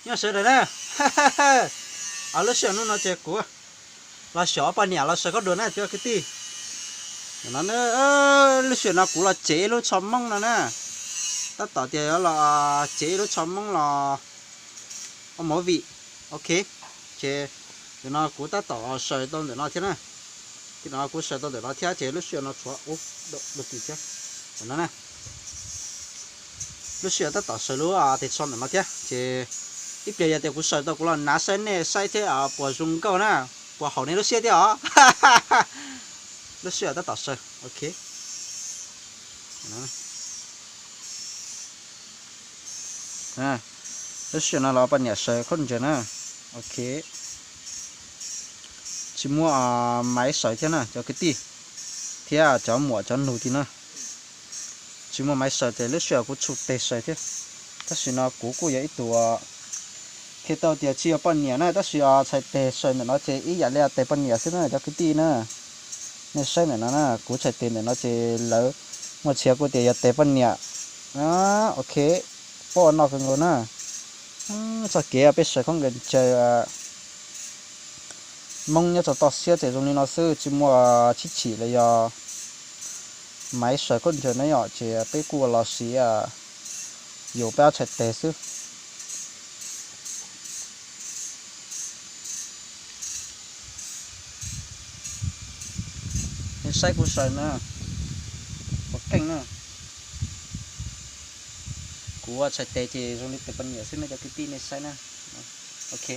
Nyob sawv daws na, lub sij hawm hnub no ces kuv los xyuas poj niam los sawv khaub dua na cov kwv tij. No, lub sij hawm no kuv los tsev ib lub tsho Hmoob no na, tab tom tias yuav los tsev ib lub tsho Hmoob los ua movie. Ok, ces ntawm no kuv tab tom sawv tau ntawm no thiab na. Tim no kuv sawv tau ntawm no thiab ces lub sij hawm no tshuav ub, thiab no na. Lub sij hawm tab tom sawv lub tes tsho ntawm no thiab ces ib pliag yog tias kuv sawv tau kuv los nav saib nej saib thiab puas zoo nkauj na, puas haum nej lub siab thiab os. Lub sij hawm tab tom sawv, ok. Lub sij hawm no los poj niam sawv khaub ncaws na, ok. Tsis muaj maiv sawv thiab na cov kwv tij, thiab cov muam cov nus tim no. Tsis muaj maiv sawv ces lub sij hawm kuv tshuj teg sawv thiab. Tab sis no kuv kuj yog ib tug qhia tau tias tsis yog poj niam na, tab sis txhais teg sawv ntawm no ces ib yam li teg poj niam xwb na cov kwv tij na. Nej saib ntawm no na, kuv txhais teg ntawm no ces lawv muaj txhia kuj tias yog teg poj niam. Ok, pom noj kawg nkaus na. Txoj kev peb sawv khaub ncaws Hmoob nyob rau toj siab ces zoo li no xwb, tsis muaj chib chim los yog maiv sawv khaub ncaws na yom, ces peb kuj los siv yus peb ob txhais teg xwb. Nej saib kuv sawv na, ua keej na. Kuv txhais teg ces zoo li teg poj niam xwb nej cov kwv tij nej saib na. Ok.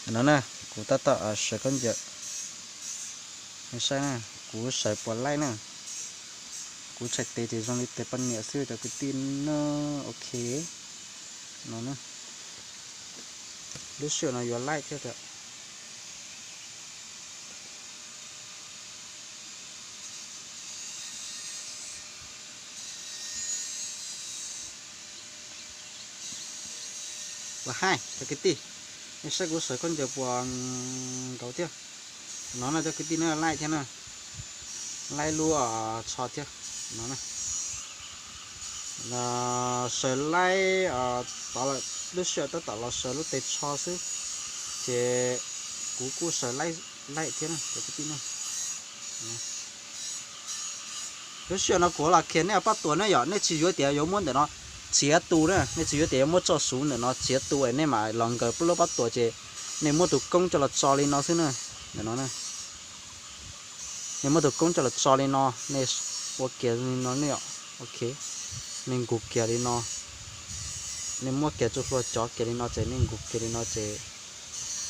No na, kuv tab tom sawv khaub ncaws. Nej saib na, kuv sawv puas laij na. Kuv txhais tes ces zoo li tes poj niam xwb cov kwv tij na. Ok, no na. Lub sij hawm no yuav laij thiab. Ua haij cov kwv tij, nej saib kuv sawv khaub ncaws puas nkaus thiab. No na cov kwv tij na, laij thiab na, laij lub tsho thiab no na. Sawv laij, lub sij hawm tab tom los sawv lub tes tsho xwb, ces kuv kuj sawv laij thiab na cov kwv tij na. Lub sij hawm no kuv los khiav nej pab tuam na yom, nej tsis yuav tias yuav muab ntawm no txiav tu na, nej tsis yuav tias yuav muab tso suv ntawm no txiav tu es nej mam los nkaws lub pab tuam ces nej muab tus koob coj los tso li no xwb na. Ntawm no na, nej muab tus koob coj los tso li no, nej ua kiag li no ne yom. Ok, nej nkaug kiag li no, nej muab kiag tsuj hlua cov kiag li no ces nej nkaug kiag li no ces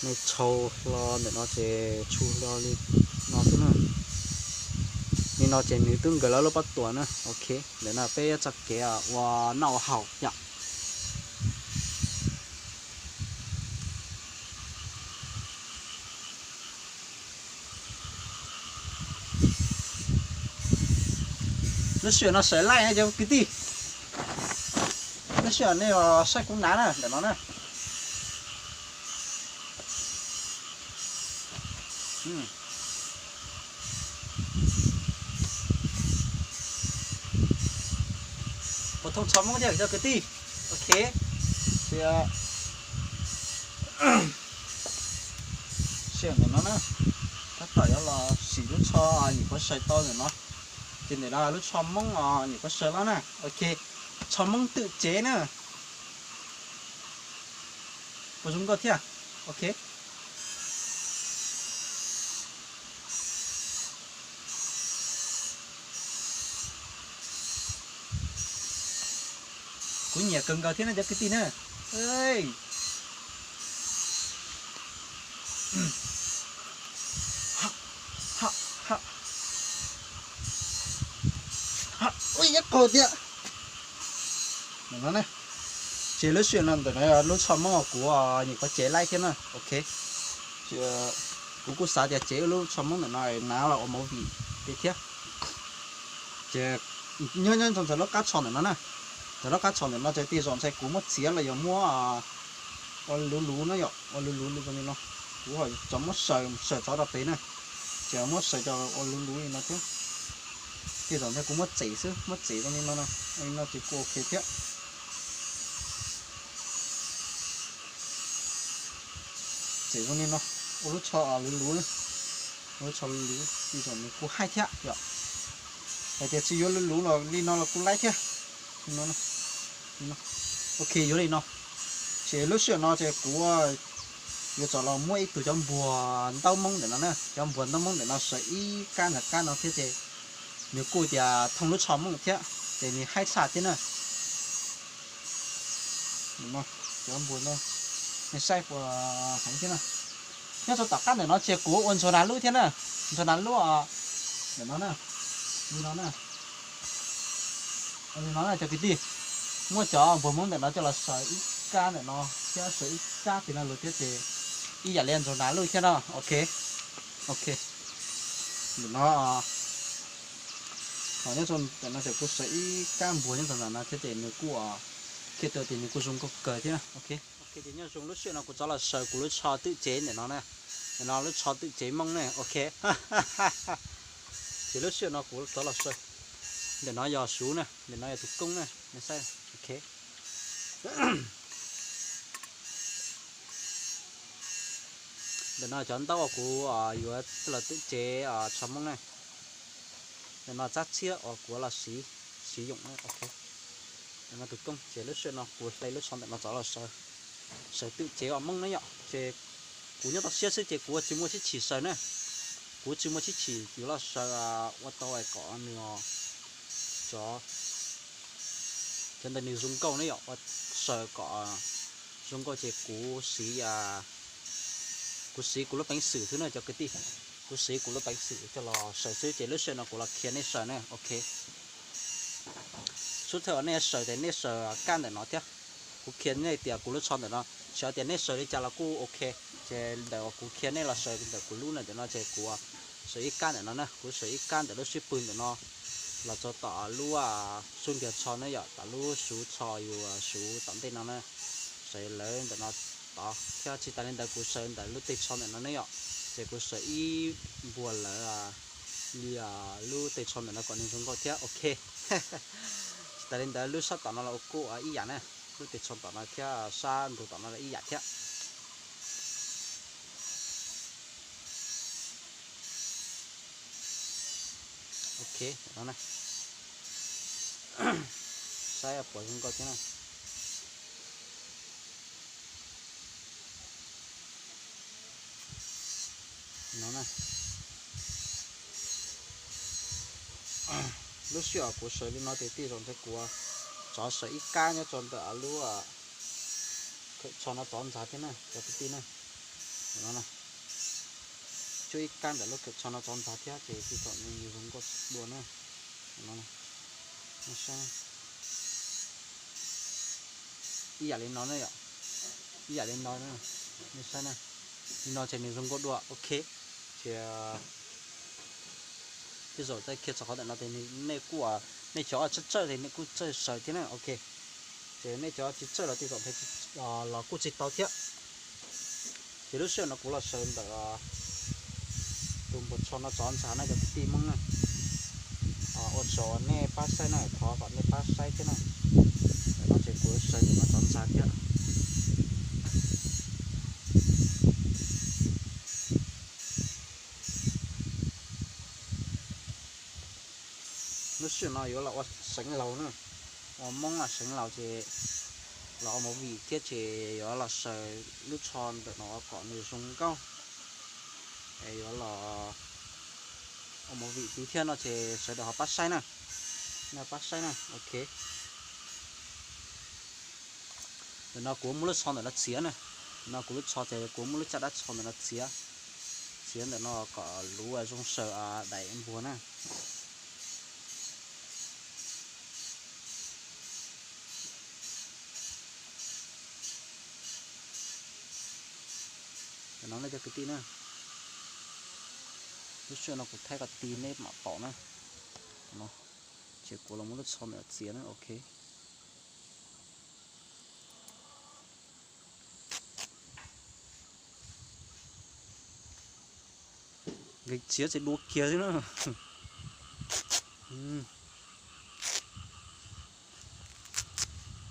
nej tshau hlo ntawm no ces tshu hlo li no xwb na. Li no ces nws twb nkaws lawm lub pab tuam na. Ok, ntawm no peb txoj kev ua noj ua haus yom. Lub sij hawm no sawv laij na cov kwv tij. Lub sij hawm nej saib kuv hnav na, ntawm no na. Puas thooj tsho Hmoob thiab cov kwv tij? Ok, sij hawm ntawm no na, tab tom yuav los sim lub tsho nyuam qhuav sawv tau ntawm no. Ces ntawm no lub tsho Hmoob os nyuam qhuav sawv los na. Ok, tsho Hmoob twm tsev na. Puas zoo nkauj thiab? Ok. Kuv nyiam kawg nkaus thiab na cov kwv tij na. Ui, ib qho tiag. Ces lub sij hawm no ntawm no lub tsho Hmoob kuv nyuam qhuav tsev laij thiab na. Ok, kuv kuj xav tias tsev lub tsho Hmoob ntawm no hnav los ua movie thiab. Ces nyob nyob ntxov ntxov lub qab tsho ntawm no na. Cov rab qab txhaum ntawm no ces tej zaum ntshai kuv muab txiav los yog muab ua luv luv na yom, ua luv luv li zoo li no. Kuv ho txawm muab saws saws tso rau pem na, ces muab saws cov ua luv luv li no thiab. Tej zaum ntshai kuv muab txev xwb, muab txev zoo li no, li no ces kuj ok thiab. Txev zoo li no, ua lub tsho luv luv, ua lub tsho luv luv, tej zaum nws kuj haib thiab yom. Hais tias tsis yuav luv luv los li no los kuj laib thiab. Ok, yuav li no. Ces lub sij hawm no ces kuv yuav tsum los muab ib tug cov npuag ntaub moob ntawm no na, cov npuag ntaub moob ntawm no saws ib kab ntawm qab no thiab ces nws kuj tias thooj lub tsho moob thiab ces nws haib tshaj thiab na. Cov npuag no, nej saib puas heev thiab na. Nyob rau tom qab ntawm no ces kuv ua ntsuag nas lub thiab na, ntsuag nas lub ntawm no na, li no na. Li no na cov kwv tij, muab cov npuag moob ntawm no coj los saws ib kab ntawm no thiab saws ib kab tim no los thiab ces ib yam li ntsuag nas lub thiab no. Ok, ok. Ntawm no, nyob rau ntawm no ces kuv saws ib kab npuag nyob rau ntawm no thiab ces nws kuj khiav tau ces nws kuj zoo nkauj kawg thiab na. Ok, ces nyob zoo lub sij hawm no kuv rov los saws kuv lub tsho twm tsev ntawm no na. Ntawm no lub tsho twm tsev moob na, ok. Ces lub sij hawm no kuv rov los saws. Ntawm no yog Suv na, ntawm no yog tus koob na, nej saib, ok. Ntawm no cov ntaub uas kuv yuav los twm tsev tsho moob na. Ntawm no tsab txhiab uas kuv los siv, siv yoom na, ok. Ntawm no tus koob ces lub sij hawm no kuv hle lub tsho ntawm no rov los saws, saws twm tsev ua moob na yom. Ces kuv nyob toj siab xwb ces kuv tsis muaj sib chim saws na. Kuv tsis muaj sib chim yuav los saws ua tau kom nws cov, cov ntawd nws zoo nkauj na yom, ua saws kom zoo nkauj ces kuv siv, kuv siv kuv lub peev xwm xwb na cov kwv tij. Kuv siv kuv lub peev xwm coj los saws xwb ces lub sij hawm no kuv los qhia nej saws na, ok. Xub thawj uas nej saws ces nej saws kab ntawm no thiab. Kuv qhia nej tias kuv lub tsho ntawm no, tsis hais tias nej saws li cas los kuj ok. Ces ntawm uas kuv qhia nej los saws ntawm kuv lub ntawm no ces kuv saws ib kab ntawm no na, kuv saws ib kab ntawm lub sib pwg ntawm no los txog tom lub xub ntiag tsho na yom, tom lub Suv tsho yus Suv tom ntej no na. Saws lawv ntawm no tod thiab tsis tas li ntawd kuv saws ntawm lub teg tsho ntawm no ne yom, ces kuv saws ib npuag lawv li lub teg tsho ntawm no kom nws zoo nkauj thiab, ok. Tsis tas li ntawd lub sab tom no los kuj ib yam na, lub teg tsho tom no thiab sab ntug tom no los ib yam thiab. Ok, no na, saib puas zoo nkauj thiab na. No na, lub sij hawm kuv saws li no ces tej zaum ntshai kuv rov saws ib kab nyob rau ntawm lub khawm tsho no rov ntxav thiab na cov kwv tij na. No na, cuab ib kab ntawm lub khawm tsho no rov ntxav thiab ces tej zaum nws zoo nkauj dua na. No, ib yam li no na yom, ib yam li no, nej saib na, li no ces nws zoo nkauj dua, ok. Ces tej zaum txawm qhia txog qhov ntawm no ces nej kuj, nej cov txawj txawj ces nej kuj txawj saws thiab na, ok. Ces nej cov tsis txawj los tej zaum los kuj tsis tau thiab. Ces lub sij hawm no kuv los saws ntawm tus npuag tsho no rov ntxav na cov kwv tij Hmoob na. Ua tsaug nej pab saib na, thov kom nej pab saib thiab na. Ntawm no ces kuv saws ntawm no rov ntxav thiab. Lub sij hawm no yuav los ua seev laus na, ua Hmoob los seev laus ces los ua movie thiab ces yuav los saws lub tsho ntawm no kom nws zoo nkauj. Es yuav los ua movie tid thiab no ces sawv daws ho pab saib na, nej pab saib na, ok. Ntawm no kuv muab lub tsho ntawm no txiav na, ntawm no kuv lub tsho ces kuv muab lub caj dab tsho ntawm no txiav, txiav ntawm no kom luv zoo saws daim npuag na. Ntawm no nej cov kwv tij na, lub sij hawm no kuv thaij kom tij nej mam pom na. Ces kuv los muab lub tsho ntawm no txiav na, ok. Nkees txiav ces dua kiag xwb na.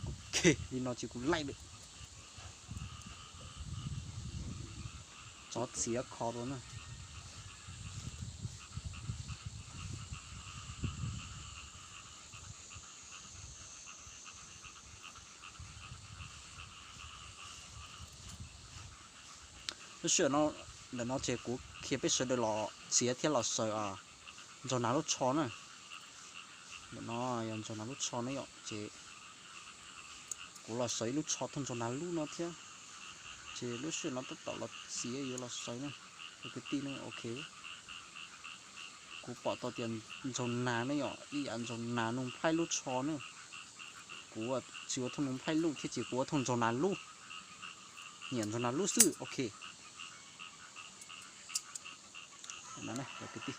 Ok, li no ces kuv laij lawm. Tso txiav kho rau na. Lub sij hawm no, ntawm no ces kuv qhia peb sawv daws los txiav thiab los xaws ntsaug nas lub tsho na. Ntawm no yog ntsaug nas lub tsho na yom, ces kuv los xaws ib lub tsho thooj ntsaug nas lub no thiab. Ces lub sij hawm no tab tom los txiav yuav los xaws na, ua kwv tij ne, ok. Kuv pom tau tias ntsaug nas ne yom, ib yam ntsaug nas noog nplhaib lub tsho ne. Kuv tsis ua thooj noog nplhaib lub thiab ces kuv ua thooj ntsaug nas lub. Nyiam ntsaug nas lub xwb, ok. Kwv tij,